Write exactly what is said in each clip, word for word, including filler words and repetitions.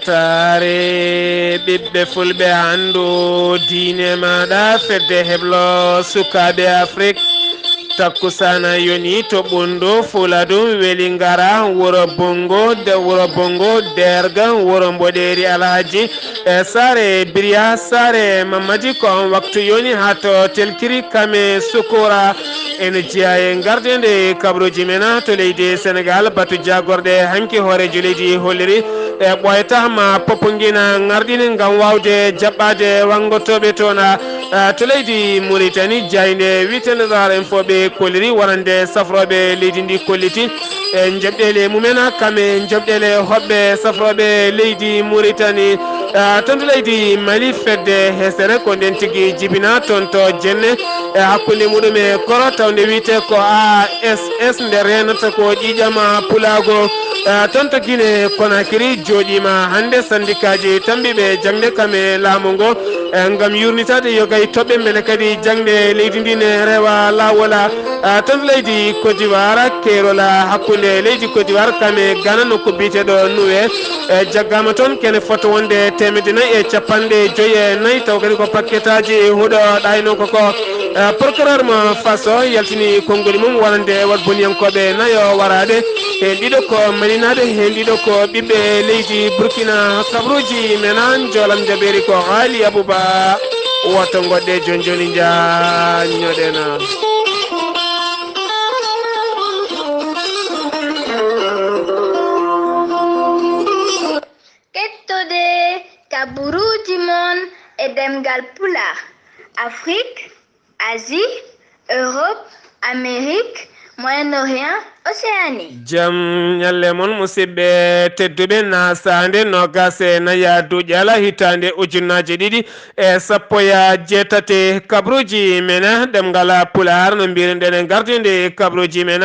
Taare ɓiɓɓe fulɓe, hanndu diine maaɗa fedde heblo sukaaɓe Afrik. Takkusaana yoni to Ɓunndu, Fuladum, Welingara, Wuro Bonngo, de Wuro Bonngo, Derga, Wuro Mboɗeeri Alhaji, e Saare Biriya, Saare Mamadi. Ko on waktu yoni haa to Telkiri, Kame, Sukura. Ene jeyaa e ngardeende kabaruuji men to leydi Senegaal. Batu jaagorɗe hanki hooreejo leydi holliri e ɓooyata ma Popenguine ngarɗini ngam waawde jaɓɓaade wanngotooɓe toon, a, to leydi Mauritanie. Jaaynde wiyeteende Dakar Info ɓe kolliri wonande safrooɓe leydi ndi kolliti e njoɓɗeele mumen, kam e njoɓɗeele hoɓɓe safrooɓe leydi Mauritanie. A, toon to leydi Mali, fedde hesere ko nden tigi jibina toon to Jenne, e hakkunde muɗum e Koro, taw nde wiyetee ko A S S, nde reenata ko ƴiiƴam pulaagu. E, toon to Guinée Conakry jooɗiima hannde sandikaaji tammbiiɓe jaŋde kam e laamu ngo, e, ngam yuurnitaade yogay toɓɓe mbele kadi jaŋde leydi ndi ne rewa laawol. E, toon to leydi Côte d'Ivoire, keerol hakkunde leydi Côte d'Ivoire kam e Ghana, nokku biyeteeɗo Noué, e, jaggaama toon kene fota wonde teemedde nayi e capanɗe joyi e nayi, taw kadi ko pakketaaji huɗo ɗaynoo ko ko. E, procureur mo Faso yaltini konngol mum wonande waɗboniyankooɓe nayo waraade, heen ɗiɗo ko malinaaɓe, heen ɗiɗo ko ɓiɓɓe leydi Burkina. Kabaruuji men, aan joolam jabeeri ko Haali Abuba. Woto ngoɗɗe jooni jooni, njaññoɗen. Kettode kabaruuji mon e ɗemngal Pulaar, Afrik, Asie, Europe, Amérique, Moyen-Orient, Océanie. Jam ñalle mon, musidɓe tedduɓe, naasaande noogaas e nayi duujal hitaande ujunnaaje ɗiɗi e sappo e jeetati. Kabaruuji men ɗemngal Pulaar, no mbiiruɗen e ngardiinde kabaruuji men,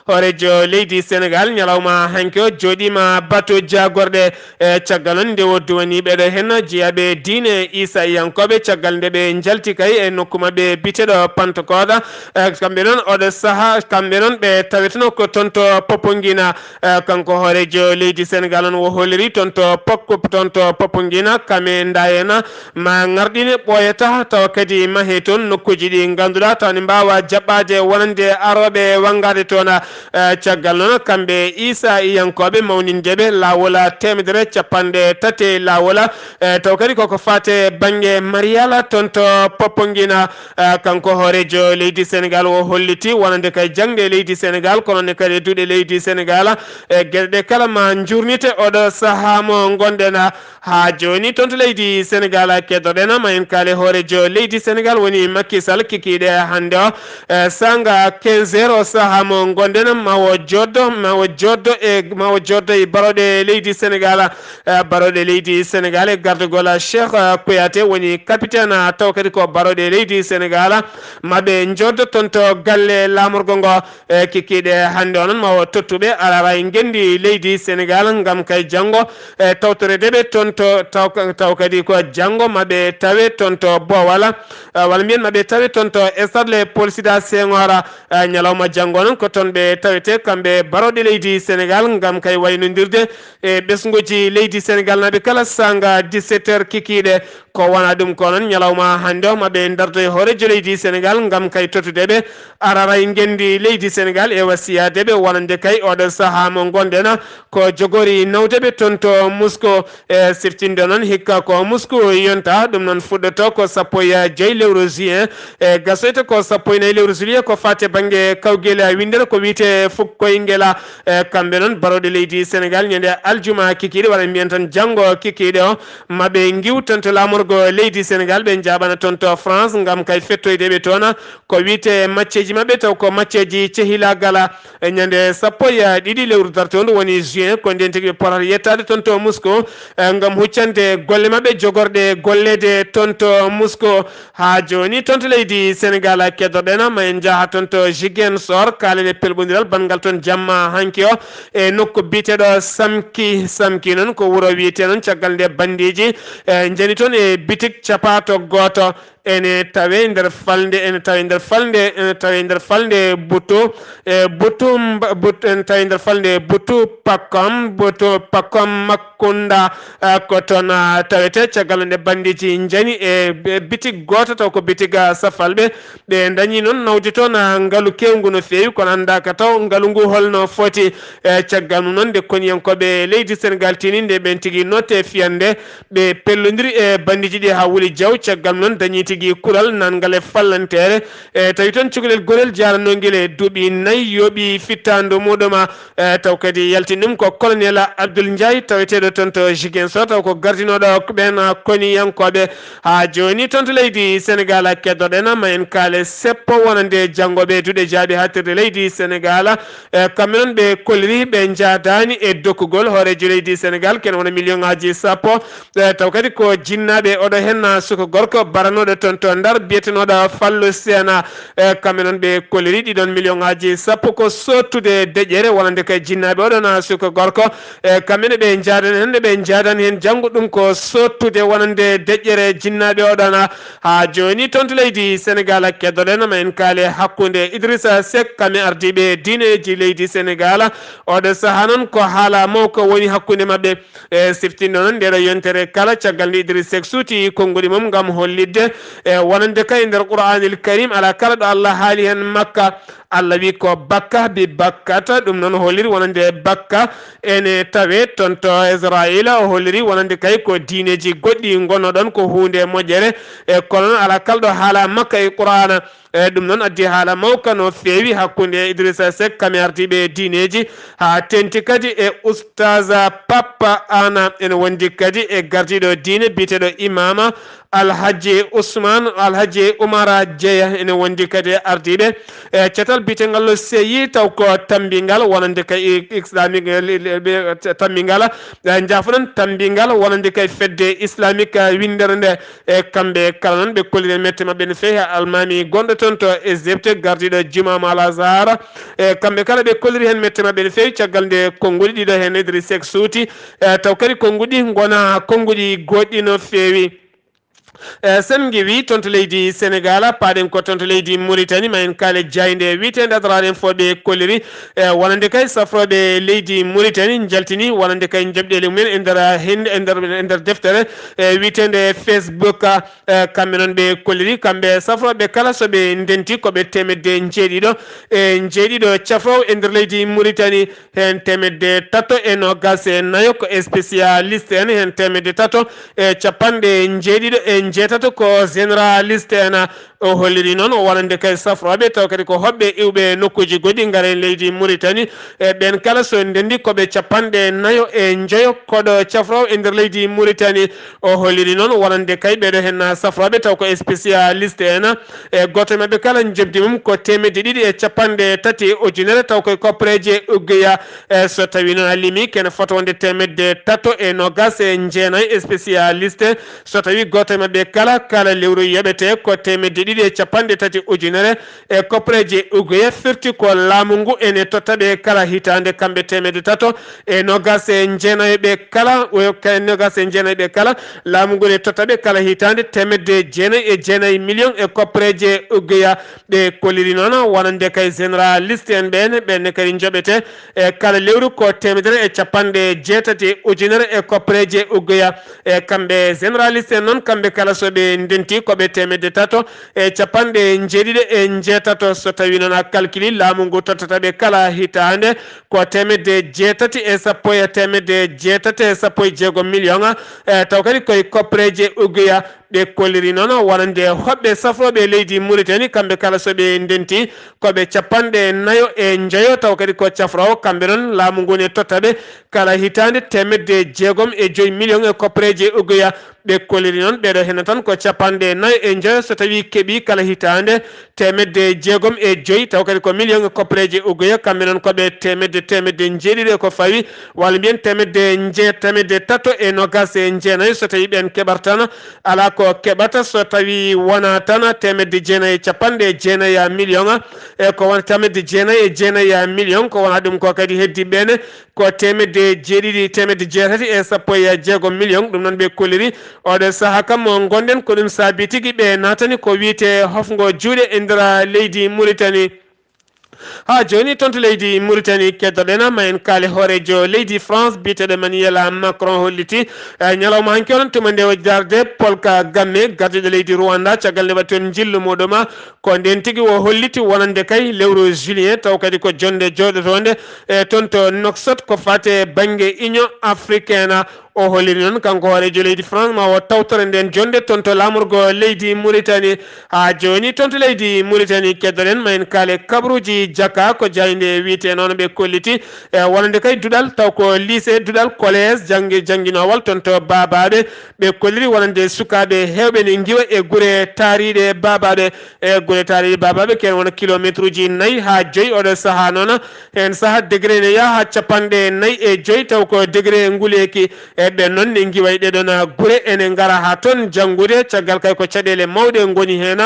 hooreejo leydi Senegaal ñalawma hanki o jooɗiima batu jaagorɗe. E caggal noon nde o duwanii ɓeeɗo heen jeyaaɓe diine Iisayankooɓe, caggal nde ɓe njalti kay e nokku maɓɓe biyeteeɗo Pantokoota, e kamɓe noon oɗo sahaa, kamɓe noon ɓe taweteno ko toon to Popenguine. E kanko hooreejo leydi Senegaal noon o holliri toon to Pok-, toon to Popenguine, kame ndayena ma ngarɗine ɓooyata, tawa kadi mahee toon nokkuuji ɗi ngannduɗaa tawa ne mbaawa jaɓɓaade wonande arooɓe wanngaade toon. E, caggal noon, kamɓe Iisayankooɓe mawnindeeɓe laawol teemedere capanɗe tati laawol, e, taw kadi koko faate bannge Mariyala toon to Popenguine, e, kanko hooreejo leydi Senegaal o holliti wonande kay jaŋde leydi Senegaal, kono ne kadi e duɗe leydi Senegaal, e geɗe ɗe kala ma njuurnite oɗo sahaa mo ngonɗen. Haa jooni, toon to leydi Senegaal, keddoɗen ma en kaale hooreejo leydi Senegaal woni Macky Sall kikiiɗe hannde o, e, saanga quinze heures o sahaa mo ngonɗen, ma o jooɗo, ma o jooɗo e, ma o jooɗo e barooɗe leydi Senegaal. E, barooɗe leydi Senegaal e gardagol Cheikh, e, Kouyaté woni capitaine, taw kadi ko barooɗe leydi Senegaal, ma ɓe njooɗo toon to galle laamorgo ngo. E, kikiiɗe hannde o noon ma o tottuɓe araray ngenndi leydi Senegaal ngam kay janngo, e, tawtoreede ɓe toon to, taw, taw kadi ko janngo ma ɓe tawe toon to Bowal, e, walla mbiyen ma ɓe tawe toon to Stade Léopold Sédar Senghor, e, ñalawma janngo noon ko toon ɓe tawete kamɓe barooɗe leydi Senegaal ngam kay waynondirde e ɓesnguuji leydi Senegaal naaɓe kala saanga dix-sept heures kikiiɗe. Ko wona ɗum ko noon, ñalawma hannde o ma ɓe ndardo e hooreejo leydi Senegaal ngam kay tottude ɓe araray ngenndi leydi Senegaal e wasiyaade ɓe wonande kay oɗo sahaa mo ngonɗen ko jogori nawde ɓe toon to Moscou. E siftinde noon hikka ko Moscou yonta, ɗum noon fuɗɗoto ko sappo e joy lewru juin, e gasoyta ko sappo e nayi lewru juillet, ko faate bannge kawgel winndere ko wiyetee fukkoyngel. E kamɓe noon barooɗe leydi Senegaal ñande aljuma kikiiɗe, walla mbiyen tan janngo kikiiɗe o, ma ɓe ngiw toon to laamorgo leydi Senegaal, ɓe njaaɓana toon to France ngam kay fettoyde ɓe toon. Ko wiyetee macceeji maɓɓe taw ko macceeji cehilaagal. E ñande sappo e ɗiɗi lewru dartoondu woni juin, ko ndeen tigi ɓe potata yettaade toon to Moscou, e ngam huccande golle maɓɓe jogorɗe golleede toon to Moscou. Haa jooni, toon to leydi Senegaal, keddoɗen, ma en njaha toon to Ziguinchor, kaalen e pelɓondiral banngal toon jamma hanki o, e nokku biyeteeɗo Samki. Samki noon ko wuro wiyetee noon caggal nde banndiiji, e, njani toon e bitik capaato gooto. ene tawe nder falnde, ene tawe nder falnde, ene tawe nder falnde Butu, e Butu, Mba- Butu, ene tawe nder falnde Butu Pakam, Butu Pakam Makkunda, eh, ko toon, ah, tawete. Caggal nde bandiji njani e be- bitig gooto, taw ko bitig, ah, Safalɓe, ɓe dañi noon nawde toon, ah, ngalu kewngu no feewi, kono anndaaka taw ngalu ngu holno foti. E caggal mum noon, nde koniyankooɓe leydi Senegal tini nde ɓen tigi note fiyande, ɓe pellondiri e bandiji ɗi haa wuli jaw. Caggal mum noon, dañi tigi kulal nanngal e fallanteere. E tawi toon cukalel gorel jaaranongel e duuɓi nayi, yooɓi fittaandu muɗum, e taw kadi yaltini ɗum ko colonel Abdoul Ndiaye, taweteeɗo toon to Ziguinchor, taw ko gardinooɗo ɓeen koniyankooɓe. Haa jooni toon to leydi Senegal, keddoɗen ma en kaale seppo wonande janngooɓe duɗe jaaɓi haaɗtirde leydi Senegal. E kamɓe noon ɓe kolliri ɓe njaadaani e dokkugol hooreejo leydi Senegal, ken wona million ngaaji sappo. E taw kadi ko jinnaaɓe, oɗo heen suka gorko baranooɗo toon to Ndar, biyetenooɗo Fallu Seena. E kamɓe noon ɓe kolliri ɗiɗon million ngaaji sappo ko sottude deƴƴere wonande kay jinnaaɓe, oɗon suka gorko. E kamɓe ne ɓe njaadan heen, nde ɓe njaadan heen janngo, ɗum ko sottude wonande deƴƴere jinnaaɓe oɗon. Haa jooni toon to leydi Senegal, keddoɗen ma en kaale hakkunde Idrissa Seck, kamɓe ardiiɓe diineeji leydi Senegal. Oɗo sahaa noon ko haala mawka woni hakkunde maɓɓe. E siftinɗo noon ndeɗo yontere kala, caggal nde Idrissa Seck suuti konnguɗi mum ngam hollitde, e wonande kay nder Qur'aanil Karim, alaa kala ɗo Allah haali heen Makka. Allah wi ko Bakka bi Bakkata, ɗum noon holliri wonande Bakka ene tawe toon to Israa'iila. O holliri wonande kay ko diineeji goɗɗi ngonnoɗon ko huunde moƴƴere, e kono noon alaa kala ɗo haala Makka e Qur'aana. E ɗum noon addi haala mawka no feewi hakkunde Idrissa Seck, kamɓe ardiiɓe diineeji, haa teŋti kadi e Ustaz Papa Ana, ene wondi kadi e gardiiɗo diine biyeteeɗo Imaama Alhaji Usman, Alhaji Umara Jeya, ene wondi kadi e ardiiɓe e catal biyetengal C I, taw ko tammbingal wonande ka i- islamique, eh, li- li- be- tammbingal, eh, njaafoɗon, tammbingal wonande kay fedde islamique, eh, winndere nde. E kamɓe kala noon ɓe kolliri mette maɓɓe no feewi haa almaami gonɗo toon to Égypte, gardiiɗo Juma Al Azhar. E kamɓe kala ɓe kolliri heen mette maɓɓe no feewi, caggal nde konnguɗi ɗiɗo heen Idrissa Seck suuti. E taw kadi konnguɗi ngona konnguɗi goɗɗi no feewi. E sen ngewi toon to leydi Senegal, paaɗen ko toon to leydi Mauritanie, ma en kaale jaaynde wiyeteende Adraar Info ɓe kolliri. E wonande kay safrooɓe leydi Mauritanie njaltini wonande kay njoɓɗeeli mumen e nder, e nder, e nder deftere, e wiyeteende Facebook. E kamɓe noon ɓe kolliri, kamɓe safrooɓe kala so ɓe ndenti ko ɓe teemedde njeeɗiɗo e njeeɗiɗo cafroowo e nder leydi Mauritanie. Heen teemedde tato e noogaas e nayo ko spécialiste en, heen teemedde tato e capanɗe njeeɗiɗo e njeetato ko généraliste en. O holliri noon o wonande kay safrooɓe, taw kadi ko hoɓɓe iwɓe nokkuuji goɗɗi, ngara e leydi Mauritanie. E ɓeen kala so ndenndi ko ɓe capanɗe nayo e njoyo, koɗo cafroowo e nder leydi Mauritanie. O holliri noon wonande kay ɓeeɗo heen safrooɓe, taw ko spécialiste en. E gooto e maɓɓe kala njoɓdi mum ko teemedde ɗiɗi e capanɗe tati ujunere, taw koye koppareeje Ouguiya. E so tawi noon a limi, kene fota wonde teemedde tato e noogaas e jeenayi spécialiste. So tawi gooto e maɓɓe kala, kala lewru yoɓete ko teemedde ɗiɗi e capanɗe tati ujunere e koppareeje Ouguiya, firti ko laamu ngu ene totta ɓe kala hitaande, kamɓe teemedde tato e noogaas e jeenayi ɓe kala, o- ka- noogaas e jeenayi ɓe kala, laamu ngu ne totta ɓe kala hitaande teemedde jeenayi e jeenayi million e koppareeje Ouguiya. Ɓe kolliri noon wonande kay généraliste en ɓeen, ɓeen ne kadi njoɓete e kala lewru ko teemedere e capanɗe jeetati ujunere e koppareeje Ouguiya. E kamɓe généraliste en noon, kamɓe kala so ɓe ndenti ko ɓe teemedde tato e capanɗe njeeɗiɗo e njeetato. So tawi noon a calculi, laamu ngu tottata ɓe kala hitaande ko teemedde jeetati e sappo e teemedde jeetati e sappo e jeegom million. E taw kadi koye koppareeje Ouguiya. Ɓe kolliri noon wonande hoɓɓe safrooɓe leydi Mauritanie, kamɓe kala so ɓe ndenti ko ɓe capanɗe nayo e njoyo, taw kadi ko cafroowo, kamɓe noon laamu ngu ne totta ɓe kala hitaande teemedde jeegom e joyi million e koppareeje Ouguiya. Ɓe kolliri noon ɓeeɗo heen tan ko capanɗe nayo e njoyo, so tawi keɓi kala hitaande teemedde jeegom e joyi, taw kadi ko million e koppareeje Ouguiya, kamɓe noon ko ɓe teemedde, teemedde njeeɗiɗo e ko fawi, walla mbiyen teemedde nje-, teemedde tato e noogaas e jeenayi, so tawi ɓeen keɓat tan, alaa ko keɓata so tawi wonaa tan teemedde jeenayi e capanɗe jeenayi million, e ko wona teemedde jeenayi e jeenayi million, ko wonaa ɗum ko kadi heddi ɓeen ko teemedde jeeɗiɗi, teemedde jeetati e sappo e jeegom million. Ɗum noon ɓe kolliri Oɗo saha kam mo ngonɗen ko ɗum saabi tigi ɓe naatani ko wiyetee hofngo juuɗe e nder leydi Mauritanie. Haa jooni toon to leydi Mauritanie keddoɗen ma en kaale hooreejo leydi France biyeteeɗo Emmanuel Macron holliti, eh, ñalawma hanki onon tuma nde o darde Paul Kagame gardiiɗo leydi Rwanda caggal nde waɗi toon njillu muɗum. Ko ndeen tigi o holliti wonande kay lewru juillet taw kadi ko jonnde jooɗotoonde, eh, toon to Nouakchott ko fate bannge Union Africaine. O holliri noon kanko hooreejo leydi France ma o tawtore ndeen jonnde toon to laamorgo leydi Mauritanie. Haa jooni toon to leydi Mauritanie keddoɗen ma en kaale kabaruuji jaka ko jaaynde wiyetee noon ɓe kolliti, eh, wonande kay duɗal taw ko lycée duɗal collège janngi-, jannginoowal toon to Babaɓe. Ɓe kolliri wonande sukaaɓe heewɓe ne ngiwa e gure taariiɗe Babaɓe. E gure taariiɗe Babaɓe ken wona kilometre uji nayi haa joyi oɗo saha noon. Heen saha degré ne yaha haa capanɗe nayi e joyi taw ko degré nguleeki. E ɓen noon ne ngiwa e ɗee ɗoon gure ene ngara haa toon janngude caggal kay ko caɗeele mawɗe ngoni heen.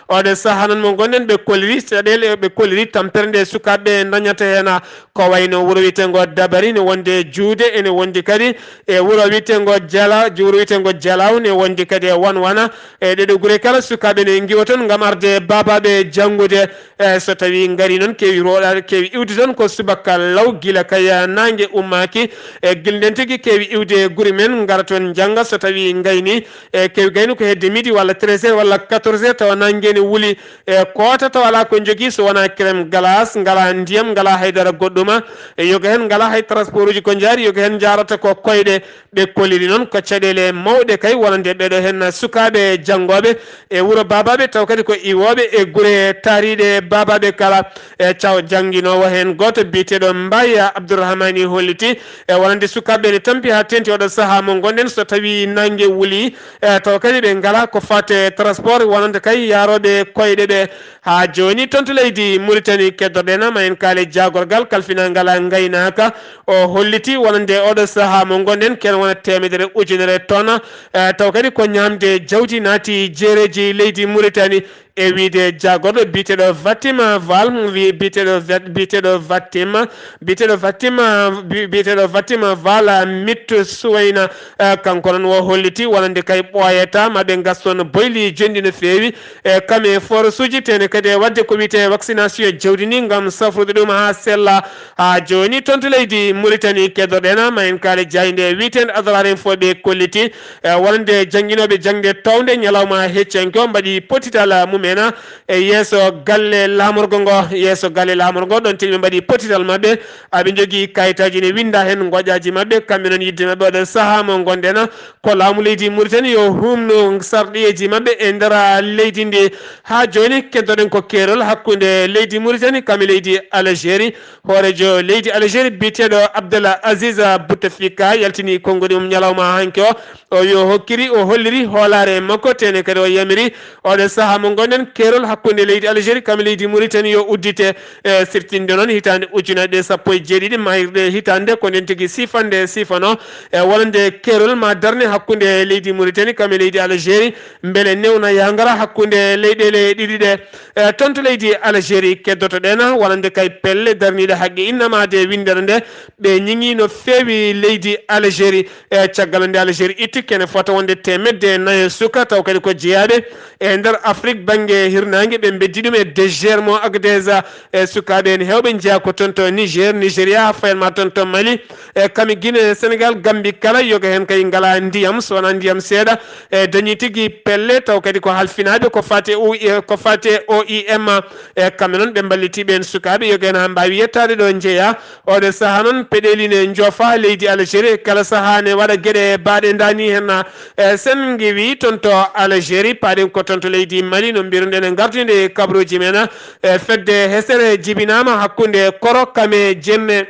Oɗo saha noon mo ngonɗen ɓe kolliri caɗeele ɓe kolliri tampere nde sukaaɓe ndañata heen. Ko wayno wuro wiyeteengo Dabari ne wonde Juude ene wondi kadi e wuro wiyeteengo Jala, wuro wiyeteengo Jalaw ne wondi kadi e Wanwana. E ɗee ɗoo gure kala sukaaɓe ne ngiwa toon ngam arde Babaɓe janngude. E so tawii ngarii noon keewi rooɗaade, keewi iwde toon ko subaka law gila kay naange ummaaki. E gila ndeen tigi keewi iwde gure men ngara toon njannga so tawii ngaynii. E keewi gayni ko hedde midi walla treize heures walla quatorze heures tawa naange ne wuli. E koota tawa alaa ko njogii so wonaa crème glace, ngalaa ndiyam, ngalaa haydara goɗɗum. E yoga heen ngalaa hay transport uji ko njaari, yoga heen njaarata ko koyɗe. Ɓe kolliri noon ko caɗeele mawɗe kay wonande ɓee ɗoo heen sukaaɓe janngooɓe e wuro Babaɓe taw kadi ko iwooɓe e gure taariiɗe Babaɓe kala. E caw jannginoowo heen gooto biyeteeɗo Mbaye Abdourahmani holliti e wonande sukaaɓe ne tampi haa teeŋti oɗo saha mo ngonɗen so tawii naange wuli. E, taw kadi ɓe ngalaa ko fate transport wonande kay yaarooɓe koyɗe ɓe. Haa jooni toon to leydi Mauritanie keddoɗen ma en kaale jaagorgal kalfinaangal ngaynaaka. O holliti wonande oɗo saha mo ngonɗen ken wona teemedere ujunere ton. E, taw kadi ko ñaamde jawdi naati jeereeji leydi Mauritanie. E wiyde jaagorɗo biyeteeɗo Fatima Val, wi-, biyeteeɗo Vat-, biyeteeɗo Fatima, biyeteeɗo Fatima, bi-, biyeteeɗo Fatima Val, a, Mittu Suwayna, a, kanko noon o holliti wonande kay ɓooyata ma ɓe ngas toon boyli jonɗi no feewi. E kam e forsuuji tene kadi e waɗde ko wiyetee vaccination jawdi ndi ngam safrude ɗum haa sella. Haa jooni toon to leydi Mauritanie keddoɗen ma en kaale jaaynde wiyeteende Adrar Info ɓe kolliti, e, wonande jannginooɓe jaŋde toownde ñalawma heccanke o mbaɗi potital mumen e yeeso galle laamorgo ngo, yeeso galle laamorgo ɗoon tigi ɓe mbaɗi potital maɓɓe, aɓe njogii kayitaaji ne winnda heen ngoƴaaji maɓɓe, kamɓe noon yiɗde maɓɓe oɗo saha mo ngonɗen ko laamu leydi Mauritanie yo humnu sarɗiyeeji maɓɓe e nder leydi ndi. Haa jooni keddoɗen ko keerol hakkunde leydi Mauritanie kam e leydi Algérie. Hooreejo leydi Algérie biyeteeɗo Abdallah Aziz Bouteflika yaltini konngudi mum ñalawma hanki o. O wi o hokkiri, o holliri hoolaare makko, tene kadi o yamiri oɗo saha mo ngonɗen keerol hakkunde leydi Algérie kam e leydi Mauritanie yo uddite. E sirtinde noon hitaande ujunaaje ɗe sappo e jeeɗiɗi maayirɗe hitaande ko nden tigi sifande sifano e wonande keerol ma darne hakkunde leydi Mauritanie kam e leydi Algérie mbele newna yangara hakkunde leyɗeele ɗiɗi ɗe. E, toon to leydi Algérie keddotoɗen wonande kay pelle darniiɗe haqqe innamaade winndere nde ɓe ñiŋi no feewi leydi Algérie. E, caggal nde Algérie itti kene fota wonde teemedde nayo suka taw kadi ko jeyaaɓe e nder Afrique bannge hirnaange ɓe mbeddi ɗum e Dégermont Agadeza. E sukaaɓe en heewɓe njeyaa ko toon to Niger, Nigeria, haa fayan ma toon to Mali. E kam e Guinée, Sénégal, Gambie kala yoga heen kay ngalaa ndiyam so wonaa ndiyam seeɗa. E dañi tigi pelle taw kadi ko halfinaaɓe ko fate O I M, ko fate O I M. E kamɓe noon ɓe mballiti ɓeen sukaaɓe yoga heen haa mbaawi yettaade ɗo njeyaa. Oɗo saha noon peɗeeli ne njoofa leydi Algérie kala saha ne waɗa geɗe baaɗe ndaani heen. E sen ngiwi toon to Algérie, paaɗen ko toon to leydi Mali no mbiruɗen e ngartinde kabaruuji men. E fedde hesere jibinaama hakkunde Koro Kame Jenne.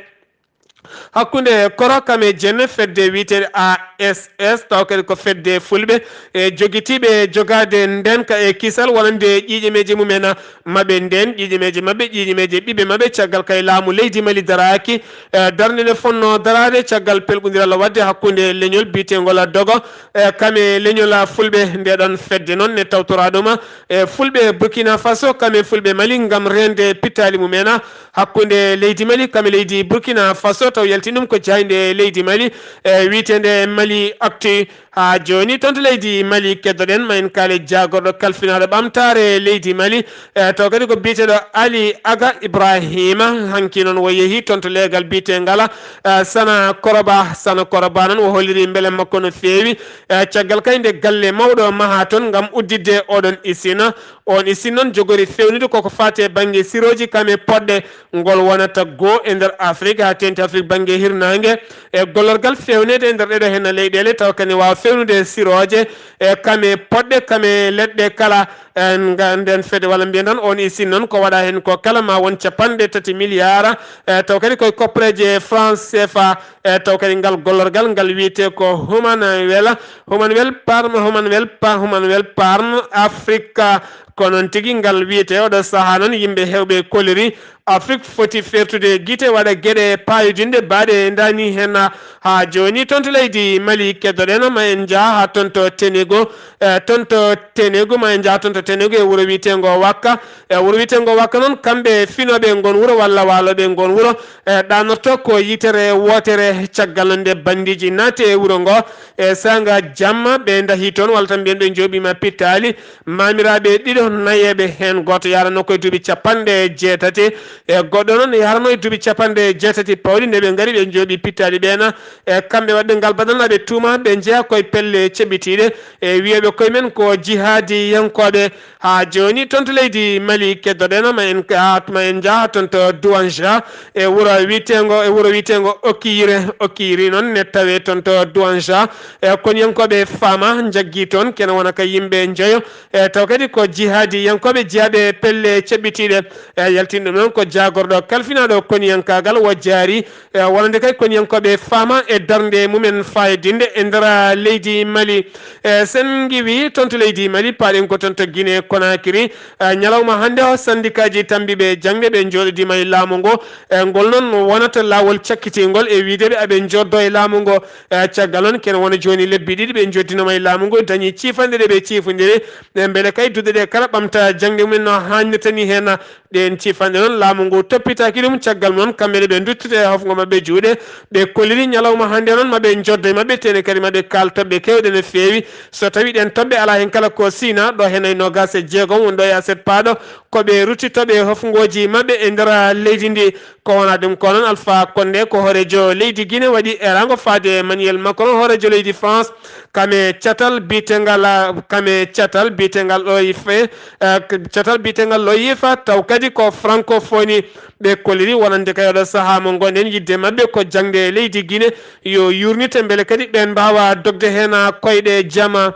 Hakkunde Koro Kame Jenne fedde wiyeteende A S S, taw kadi ko fedde fulɓe, e jogitiiɓe jogaade ndenka e kisal wonande ƴiiƴemeeje mumen maɓɓe nden, ƴiiƴemeeje maɓɓe, ƴiiƴemeeje ɓiɓɓe maɓɓe, caggal kay laamu leydi Mali daraaki. E darnde nde fonnoo daraade caggal pelɓondiral waɗde hakkunde leñol biyeteengol Dogo, e kame leñol fulɓe, nde ɗon fedde noon ne tawtoraa ɗum e fulɓe Burkina Faso, kame fulɓe Mali ngam reende pittaali mumen hakkunde leydi Mali kame leydi Burkina Faso, taw yalti ɗum ko jaaynde leydi Mali, e wiyeteende Mali Actu. Haa jooni, toon to leydi Mali, keddoɗen ma en kaale jaagorɗo kalfinaaɗo ɓamtaare leydi Mali, e taw kadi ko biyeteeɗo Ali Aga Ibrahima. Hanki noon o yehi toon to leegal biyeteengal, e, Sana Koroba. Sana Koroba noon o holliri mbele makko no feewi, e, caggal kay nde galle mawɗo mahaa toon ngam udditde oɗon isina. Oon isin noon jogori fewnude koko faati e bannge sirooji kam e poɗɗe, ngol wonata goo e nder Afrik, haa teeŋti Afrik bannge hirnaange, e gollorgal fewneede e nder ɗeɗo henna leyɗeele, tawa kadi waawa fewnude sirooje, e kam e poɗɗe, kam e leɗɗe kala. En nga-, nden fedde walla mbiyen tan oon isin noon ko waɗa heen ko kala ma won capanɗe tati miliyaara, e taw kadi koye koppareeje France C F A, e taw kadi ngal gollorgal ngal wiyetee ko Humanwell, Humanwell Parm, Humanwell Pa-, Humanwell Parm Africa. Ko noon tigi ngal wiyetee. Oɗo sahaa noon yimɓe heewɓe koliri Afrik foti fertude gite, waɗa geɗe paayodinɗe baaɗe ndaani heen. Haa jooni toon to leydi Mali keddoɗen, ma en njaha haa toon to Tenego, e toon to Tenego, ma en njaha toon to Tenego e wuro wiyeteengo Wakka. E wuro wiyeteengo Wakka noon, kamɓe finooɓe ngoon wuro walla waalooɓe ngoon wuro, e ɗanorto ko yitere wootere. Caggal nde banndiiji naati e wuro ngo, e saanga jamma ɓe ndahi toon, walla tan mbiyen ɓe njooɓiima pittaali. Maamiraaɓe ɗiɗo nayeeɓe heen, gooto yaranoo ko e duuɓi capanɗe jeetati, e goɗɗo noon yaranoo e duuɓi capanɗe jeetati pawɗi. Nde ɓe ngari ɓe njooɓi pittaali ɓeena, e kamɓe waɗɓe ngal badal na ɓe tuuma ɓe njeya koye pelle ceɓitiiɗe, e wiyooɓe koye men ko jihaadiyankooɓe. Haa jooni toon to leydi Mali keddoɗen, ma en ka-, ma en njaha toon to Douanja, e wuro wiyeteengo, e wuro wiyeteengo Okiyire. Okiyiri noon ne tawee toon to Douanja. E koniyankooɓe Fama njaggi toon kene wona ka yimɓe njoyo. E taw kadi ko jihaadiyankooɓe jeyaaɓe pelle ceɓɓitiiɗe. E yaltin ɗum noon ko jaagorɗo kalfinaaɗo koniyankaagal wo jaari. E wonande kay koniyankooɓe Fama e darnde mumen fayodinde e nder leydi Mali. E sen ngiwi toon to leydi Mali, paaɗen ko toon to Guinée Conakry. E ñalawma hannde o, sandikaaji tammbiiɓe jaŋde ɓe njooɗodiima e laamu ngu. E ngol noon wonata laawol cakkitingol e wiyde ɓe aɓe njooddoo e laamu ngu. E caggal noon, kene wona jooni lebbi ɗiɗi ɓe njooddinooma e laamu ngu, dañi ciifanɗe ɗe ɓe ciifondiri. E mbele kay duɗe ɗe kala ɓamta jaŋde mumen no haanirta ni heen. Ɗeen ciifanɗe noon, laamu ngu toppitaaki ɗum. Caggal noon, kamɓe ne ɓe nduttita e hofngo maɓɓe juuɗe. Ɓe kolliri ñalawma hannde noon, maɓe njoddo e maɓɓe, tene kadi maɓe kaal toɓɓe keewɗe no feewi. So tawi ɗeen toɓɓe alaa heen kala ko sina, ɗo heen e noogaas e jeegom woni ɗo e aset paaɗo, ko ɓe ruttitooɓe e hofngooji maɓɓe e nder leydi ndi. Ko wona ɗum ko noon, Alpha Condé ko hooreejo leydi Guinée waɗi eeraango faade Emmanuel Macron, hooreejo leydi France, kame catal biyetengal, kame catal biyetengal ɗo e fe-, eh, catal biyetengal ɗo yefa, taw kadi ko francophonie. Ɓe kolliri wonande kay oɗo sahaa mo ngonɗen yidde maɓɓe ko jaŋde e leydi Guinée yo yurnite, mbele kadi ɓeen mbaawa dogde heen koyɗe jama.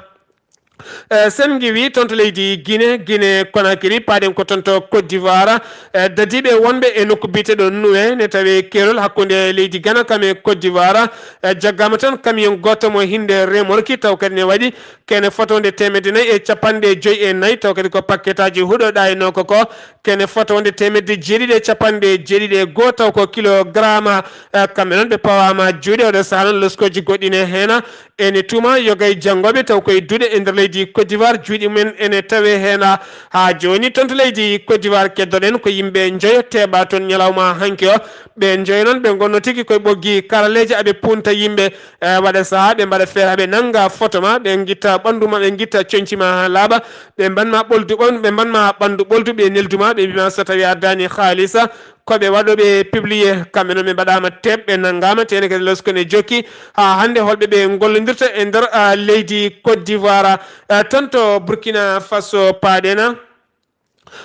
Eh, sen ngiwi toon to leydi Guinée, Guinée Conakry, paaɗen ko toon to Côte d'Ivoire. Eh, dadiiɓe wonɓe e nokku biyeteeɗo Noué ne tawee keerol hakkunde leydi Ghana kam e Côte d'Ivoire. Eh, jaggaama tan camion gooto mo hinde remorki, taw kadi ne waɗi kene fotonde teemedde nayi e capanɗe joyi e nayi, taw kadi ko pakketaaji huɗo ɗaynoo ko ko kene fotonde teemedde jeeɗiɗi e capanɗe jeeɗiɗi e goo, taw ko kilogarama. Eh, kamɓe noon ɓe pawaama juuɗe, oɗo sahaa noon loskooji goɗɗi ne heena. Ene tuuma yoga e janngooɓe taw koye duɗe e nder leydi Côte d'Ivoire, juuɗe mumen ene tawee heen. Haa jooni toon to leydi Côte d'Ivoire keddoɗen ko yimɓe njoyo teeɓa toon ñalawma hanki o. Ɓe njoyo noon ɓe ngonno tigi koye ɓoggi karalleeji aɓe punta yimɓe. E waɗa sahaa ɓe mbaɗa feere ɓe nannga foto ma, ɓe ngitta ɓanndu ma, ɓe ngitta coñci ma haa laaɓa, ɓe mbanma ɓoldu ɓan-, ɓe mbanma ɓanndu ɓoldu, ɓe neldu ma, ɓe mbima so tawi a addaani haalisa, ko ɓe waɗooɓe publié, kamɓe noon ɓe mbaɗaama teep, ɓe nanngaama, tene kadi losko ne jokki. Haa hannde holɓe ɓe ngollondirta e nder, ah, leydi Côte d'Ivoire? Ah, toon to Burkina Faso paaɗen.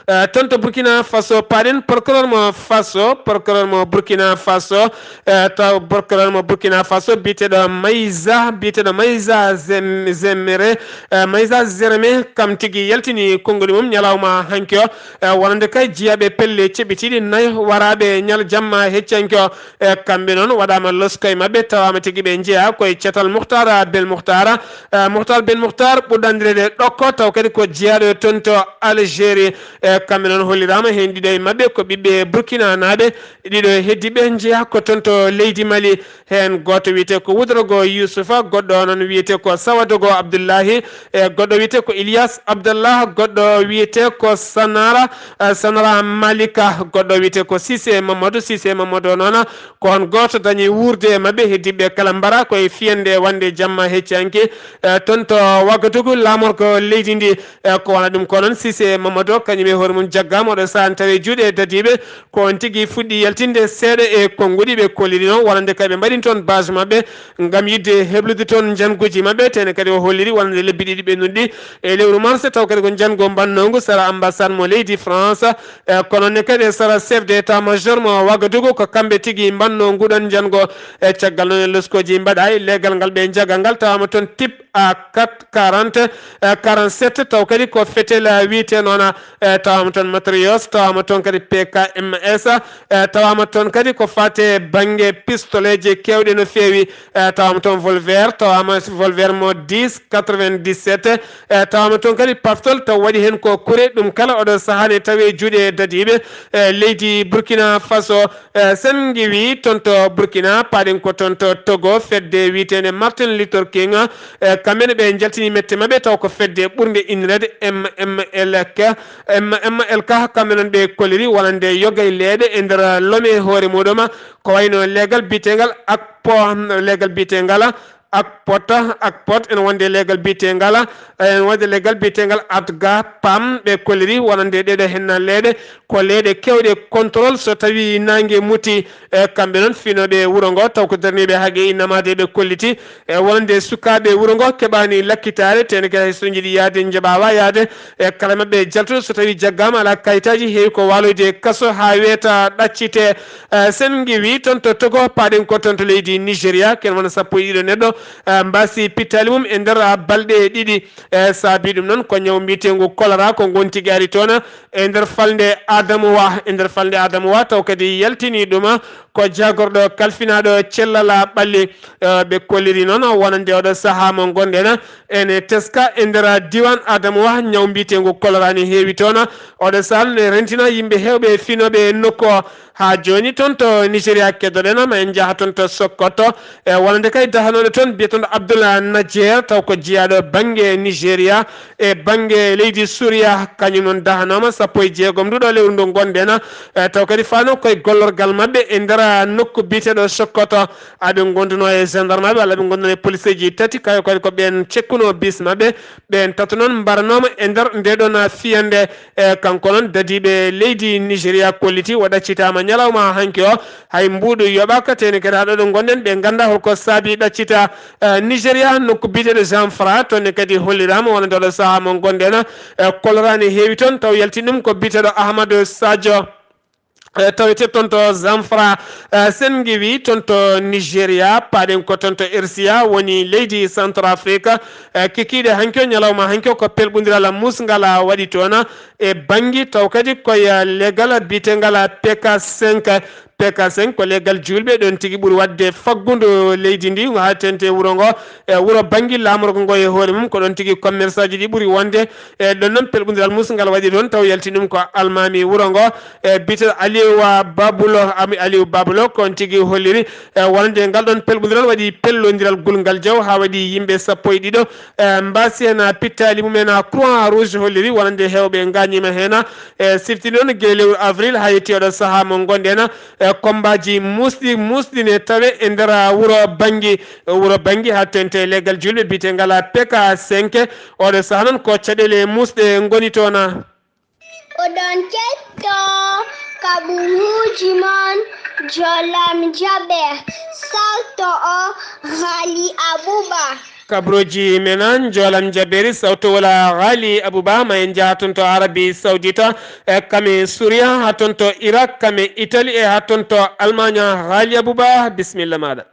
Ah, toon to Burkina Faso paaɗen, procureur mo Faso, procureur mo Burkina Faso, eh, taw procureur mo Burkina Faso biyeteeɗo Mayza, biyeteeɗo Mayza Zem-, Zemere, eh, Mayza Zereme, kam tigi yaltini konnguli mum ñalawma hanki o. E wonande kay jiyaaɓe pelle ceɓɓitiiɗi nayo waraaɓe ñal jamma heccanke o, e kamɓe noon waɗaama losko e maɓɓe, tawaama tigi ɓe njeyaa koye catal Muhtar Bel Muhtar. E Muhtar Bel Muhtar ɓurɗo anndireede Ɗokko, taw kadi ko jiyaaɗo toon to Algérie. E kamɓe noon holliraama heen ɗiɗo e maɓɓe ko ɓiɓɓe Burkina naaɓe, ɗiɗo e heddiiɓe njeyaa ko toon to leydi Mali. Heen gooto wiyetee ko Wudrogo Yusufa, goɗɗo o noon wiyetee ko Sawadogo Abdullahi, e goɗɗo wiyetee ko Ilyas Abdallah, goɗɗo wiyetee ko Sanara, eh, Sanara Malika, goɗɗo wiyetee ko Sise Mamadou. Sise Mamadou o noon ko on gooto dañi wuurde e maɓɓe, heddiiɓe kala mbara ko e fiyande wonde jamma hecci hanki, eh, toon to Wagadugu, laamorgo leydi ndi. Eh, ko wona ɗum ko noon, Sise Mamadou, kañum e hoore mum jaggaama, oɗo sahaa ne tawee juuɗe dadiiɓe. Ko on tigi fuɗɗi yaltinde seeɗa e konnguɗi ɓe kolliri noon, wonande kay ɓe mbaɗi toon base maɓɓe ngam yiɗde heblude toon njannguuji maɓɓe. Tene kadi o holliri wonande lebbi ɗiɗi ɓennuɗi e lewru mars, taw kadi ko njanngu mbannoongu sara ambassade mo leydi France, eh, kono ne kadi e sara chef d'état major mo Wagadugu, ko kamɓe tigi mbannoo nguɗon njanngu. E caggal noon e loskooji mbaɗaay, leegal ngal ɓe njaga ngal tawaama toon type A quatre quarante, eh, quarante-sept, taw kadi ko fetel, eh, wiyetee noon, eh, tawaama toon matrios, tawaama toon kadi P K M S, eh, tawaama toon kadi ko faate bannge pistoleeji keewɗi no feewi, eh, tawaama toon volver, tawaama volver mo dix quatre-vingt-dix-sept, eh, tawaama toon kadi paftol, taw waɗi heen ko kure, ɗum kala oɗo sahaa ne tawee juuɗe dadiiɓe, eh, leydi Burkina Faso. Eh, sen ngiwi toon to Burkina, paaɗen ko toon to Togo, fedde wiyeteende Martin Luther King, eh, kamɓe ne ɓe njaltini mette maɓɓe, taw ko fedde ɓurnde innirede M M L K, M M L K, kamɓe noon ɓe kolliri wonande yoga e leeɗe e nder lome hoore muɗum, ko wayno leegal biyeteengal akpo, leegal biyeteengal akpot, ene wonde leegal biyeteengal, ene wonde leegal biyeteengal atga pam, ɓe kolliri wonande ɗeɗo henna leeɗe, ko leeɗe keewɗe contrôle so tawi naange muti, e kamɓe noon finooɓe wuro ngo, taw ko darniiɓe haqe innamaade ɓe kolliti, e wonande sukaaɓe wuro ngo keɓaani lakkitaare, tene kadi hay so njiɗi yaade njaɓawa yaade, e kala maɓɓe jaltuɗo so tawi jaggaama alaa kayitaaji, heewi ko waaloyde kaso haa weeta ɗaccite. Eh, sen ngiwi toon to Togo, paaɗen ko toon to leydi Nigeria, ken wona sappo e ɗiɗo neɗɗo, eh, mbaasi pittaali mum e nder, ah, balɗe ɗiɗi. Eh, saabi ɗum noon ko ñaw mbiyeteengu choléra, ko ngon tigi ari toon e nder falnde Adamuwa, e nder falnde Adamuwa, taw kadi yaltini ɗum ko jaagorɗo kalfinaaɗo cellal ɓalli. Eh, ɓe kolliri noon wonande oɗo sahaa mo ngonɗen ene teska e nder diiwaan Adamuwa, ñaw mbiyeteengu choléra ne heewi toon. Oɗo sahaa ne rentina yimɓe heewɓe finooɓe e nokku o. Haa jooni toon to Nigeria keddoɗen, ma en njaha toon to Sokoto. E wonande kay dahanooɗo toon biyeteeɗo Abdullah Najer, taw ko jeyaaɗo bannge Nigeria e bannge leydi Suriya, kañum noon dahanooma sappo e jeegom nduɗo lewru ndu ngonɗen. E taw kadi faano koye gollorgal maɓɓe e nder nokku biyeteeɗo Sokoto. Aɓe ngonduno e gendarme maɓɓe, walla ɓe ngonduno e policeeji tati, kayo kadi ko ɓeen cekkuno bis maɓɓe. Ɓeen tato noon mbaranooma e nder nde ɗon fiyande. E kanko noon dadiiɓe leydi Nigeria kolliti o ɗaccitaama ñalawma hanki o. Hay mbuuɗu yoɓaaka, teni kadi haa ɗo ɗo ngonɗen, ɓe ngannda holko saabi ɗaccita, eh, Nigeria, nokku biyeteeɗo Zamfara, toon ne kadi holliraama wonande oɗo sahaa mo ngonɗen, eh, choléra ne heewi toon, taw yaltini ɗum ko biyeteeɗo Ahmadu Sadio. Eh, tawete toon to Zamfara, eh, sen ngiwi toon to Nigeria, paaɗen ko toon to Ersiya, woni leydi Centrafrique. Eh, kikiiɗe hanki o, ñalawma hanki o, ko pelɓondiral musngal waɗi toon e banngi, taw kadi koye leegal biyetengal P K cinq. P K cinq ko leegal juulɓe, ɗon tigi ɓuri waɗde faggudu leydi ndi, haa teeŋti e wuro ngo. E wuro Banngi, laamorgo ngo e hoore mum, ko ɗon tigi commerçant ji ɗi ɓuri wonde. E ɗon noon pelɓondiral musngal waɗi toon, taw yalti ɗum ko almaami wuro ngo, e biyeteeɗo Aliou Babulo, Ami-, Aliou Babulo, ko on tigi holliri, e wonande ngal ɗon pelɓondiral waɗi pellondiral gulngal jaw, haa waɗi yimɓe sappo e ɗiɗo, e mbaasi heen pittaali mum en, Croix Rouge holliri wonande heewɓe ngaañiima heen, e siftini noon gila lewru avril haa yetti oɗo sahaa mo ngonɗen, e kombaaji muusɗi, muusɗi ne tawe e nder wuro Banngi, wuro Banngi haa teeŋti e leegal juulɓe biyetengal P K cinq. Oɗo sahaa noon ko caɗeele muusɗe ngoni toon. Oɗon keɗtoo kaɓuruuji mon Jolam Jaɓe, sarto o Ghali Abuba. Kaɓuruuji men Jolam Jaɓeeri, sawto wala Ghali Abuba, ma en njaha toon to Arabi Sawdita, e kam e Suriya, haa toon to Irak, kam e Itali, e haa toon to Almaaña. Ghali Abuba, bisimilla maaɗa.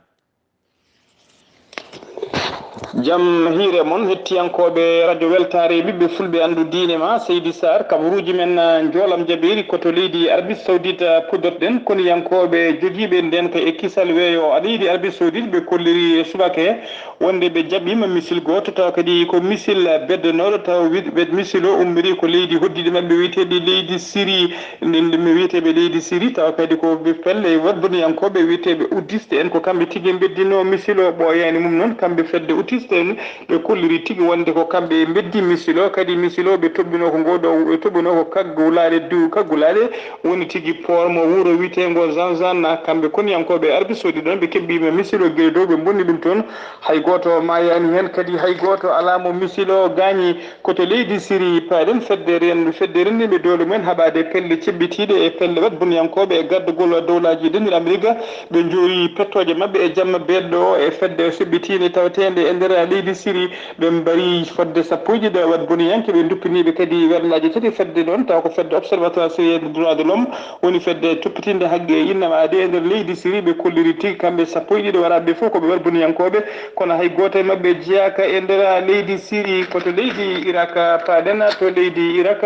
Jam hiire mon, hettiyankooɓe Radio Weltaare, ɓiɓɓe fulɓe, anndu diine ma, Seydi Sarr, kabaruuji men, ah, njoolam jabeeri, ko to leydi Arabie Saoudite, ah, puɗɗorɗen. Koniyankooɓe jogiiɓe ndeenka e kisal weeyo leydi Arabie Saoudite, ɓe kolliri e subaka he wonde ɓe jaɓɓiima misil gooto, tawa kadi ko misil beddanooɗo, tawa wi-, wet misil o ummiri ko leydi hoɗdiiɗo maɓɓe wiyeteeɗi leydi Siri. Nden ɗum mi wiyeteeɓe leydi Siri, tawa kadi ko ɓe pelle waɗboniyankooɓe wiyeteeɓe Houthiste en, ko kamɓe tigi mbeddinoo misil o. Ɓooyaani mum noon, kamɓe fedde Houthiste en, ɓe kolliri tigi wonde ko kamɓe mbeddi misil o. Kadi misil o ɓe toɓɓinoo ko ngoo ɗoo, ɓe toɓɓinoo ko kaggulaaɗe du-, kaggulaaɗe, woni tigi port mo wuro wiyeteengo Zanzan. Kamɓe koniyankooɓe Arabie Saoudite ɗoon, ɓe keɓɓiima misil o gila dow, ɓe mbonni ɗum toon. Hay gooto maayaani heen, kadi hay gooto alaa mo misil o gaañi. Ko to leydi Siri paaɗen, fedde ren-, fedde renndinɓe doole mumen haɓaade pelle ceɓɓitiiɗe e pelle waɗboniyankooɓe e gardagol dowlaaji denɗiɗi Amerik, ɓe njoori pettooje maɓɓe e jamma beeɗo o e fedde seɓɓitiinde taweteende e nder leydi Siri. Ɓe mbari fodde sappo e ɗiɗo waɗboniyanke, ɓe nduppiniiɓe kadi werlaaji tati fedde ɗoon, tawa ko fedde Observatoire Syrien des Droits de l'Homme, woni fedde toppitiinde haqqe innama aadee e nder leydi Siri. Ɓe kolliri tigi kamɓe sappo e ɗiɗo waraaɓe fof ko ɓe waɗboniyankooɓe, kono hay gooto e maɓɓe jeyaaka e nder leydi Siri. Ko to leydi Irak paaɗen, to leydi Irak,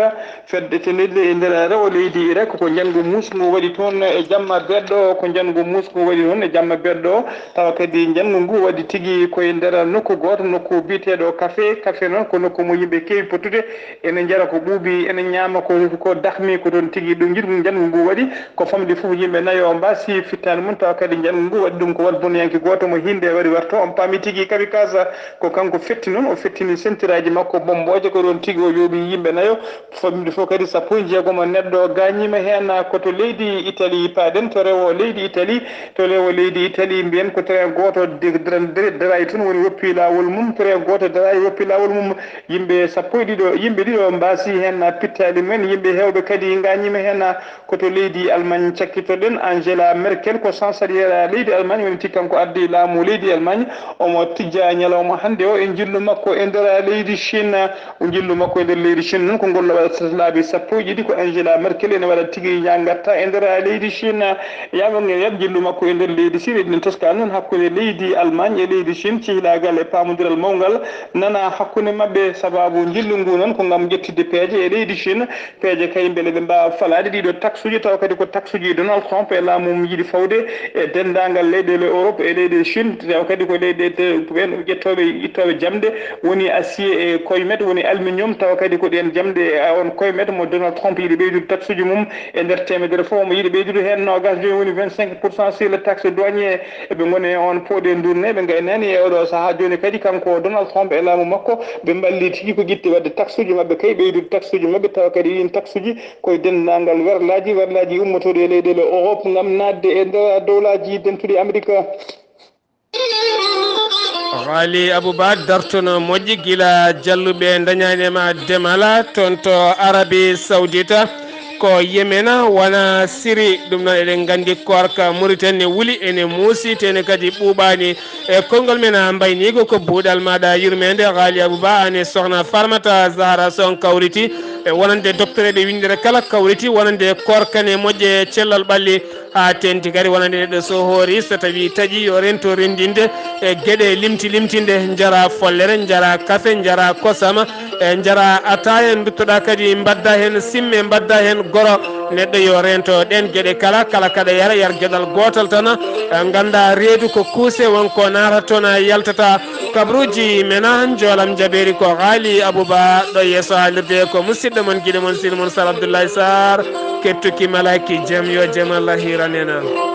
fedde tenirde e nder rewo leydi Irak, ko njanngu muusngu waɗi toon e jamma beeɗo, ko njanngu muusngu waɗi toon e jamma beeɗo, tawa kadi njanngu ngu waɗi tigi ko e nder nokku gooto, nokku biyeteeɗo Kafe. Kafe noon ko nokku mo yimɓe keewi pottude, ene njara ko ɓuuɓi, ene ñaama ko, ko dahmi, ko toon tigi ɗum njiɗ-, njanngu ngu waɗi. Ko famɗi fof, yimɓe nayo mbaasi fittaandu mum, tawa kadi njanngu ngu waɗi ɗum ko waɗboniyanke gooto mo hiinde waɗi warto. On paami tigi kamikaze ko kanko fetti noon, o fettini sentiraaji makko bommbooje, ko ɗoon tigi o yooɓi yimɓe nayo. Famɗi fof kadi sappo e jeegom neɗɗo gaañiima heen. Ko to leydi Italie paaɗen, to rewo leydi Italie, to rewo leydi Italie mbiyen ko train gooto de-, dra-, dra-, darayi toon, woni woppi laawol mum, train gooto darayi woppi laawol mum. Yimɓe sappo e ɗiɗo, yimɓe ɗiɗo mbaasi heen pittaali mumen, yimɓe heewɓe kadi ngaañiima heen. Ko to leydi Allemagne cakkitoɗen, Angela Merkel ko chancelière leydi Allemagne, woni tigi kanko ardii laamu leydi Allemagne. Omo tijja ñalawma hannde o e njillu makko e nder leydi Chine. O njillu makko e nder leydi Chine noon ko ngol waɗata laabi sappo e ɗiɗi, ko Angela Merkel ene waɗa tigi ñaagatta e nder leydi Chine. Yaama ngel yam njillu makko e nder leydi Chine, eɗen toska noon hakkunde leydi Allemagne e leydi Chine, cehilaagal e paamondiral mawngal nana hakkunde maɓɓe. Sabaabu njillu ngu noon ko ngam ƴettitde peeje e leydi Chine, peeje kay mbele ɓe mbaawa falaade ɗiɗo taxuji, tawa kadi ko taxuji Donald Trump e laamu mum yiɗi fawde e denndaangal leyɗeele Europe e leyɗe Chine, tawa kadi ko leyɗe te-, ko ɓeen ƴettooɓe, ittooɓe jamɗe, woni acier e koymet, woni aluminium, tawa kadi ko ɗeen jamɗe e on koymet mo Donald Trump yiɗi ɓeydude taxuji mum e nder teemedere fof, omo yiɗi ɓeydude heen noogaas joyi, woni vingt-cinq pour cent sur le taxe douanier. Eɓe ngoni e on pooɗe ndurne, ɓe ngaynaani e oɗo sahaa jooni kadi kanko Donald Trump e laamu makko, ɓe mballii tigi ko ƴetti waɗde taxuji maɓɓe kay, ɓeydude taxuji maɓɓe, tawa kadi ɗiin taxuji ko e denndaangal werlaaji, werlaaji ummotooɗi e leyɗeele Europe ngam naatde e nder dowlaaji dentuɗi Amerik. Ghali Abouba, dartono moƴƴi gila jalluɓe dañaani e ma demala toon to Arabie Saoudite, ko Yemena wona Siri. Ɗum noon eɗen nganndi koorka Mauritanie ne wuli, ene muusi, te ene kadi ɓuuɓaani. E konngol men a mbayniigo ko buuɗal maaɗa yurmeende Ghali Abouba, aan e sohna Farmata Zahra Sow kawriti, e wonande doktoreeɓe winndere kala kawriti, wonande koorka ne moƴƴe e cellal ɓalli. Haa teeŋti kadi wonande neɗɗo so hoori, so tawii taƴii yo rento renndinde e geɗe limti limtinɗe, njaraa follere, njaraa kafe, njaraa kosam, e njaraa ataaya, ndutto-ɗaa kadi mbaɗdaa heen simme, mbaɗdaa heen goro. Neɗɗo yo rento ɗeen geɗe kala, kala kaɗa yara, yar geɗal gootal tan, e nganndaa reedu ko kuuse, won ko naatata toon yaltata. Kabruuji men, njoolam jabeeri ko Ghali Abouba, ɗo yeeso haalirde ko musidɗo mon, giɗo mon, sini mon Sar Abdoulaye Sarr, kettuki malaaki jam, yo jam Allah hiiran en.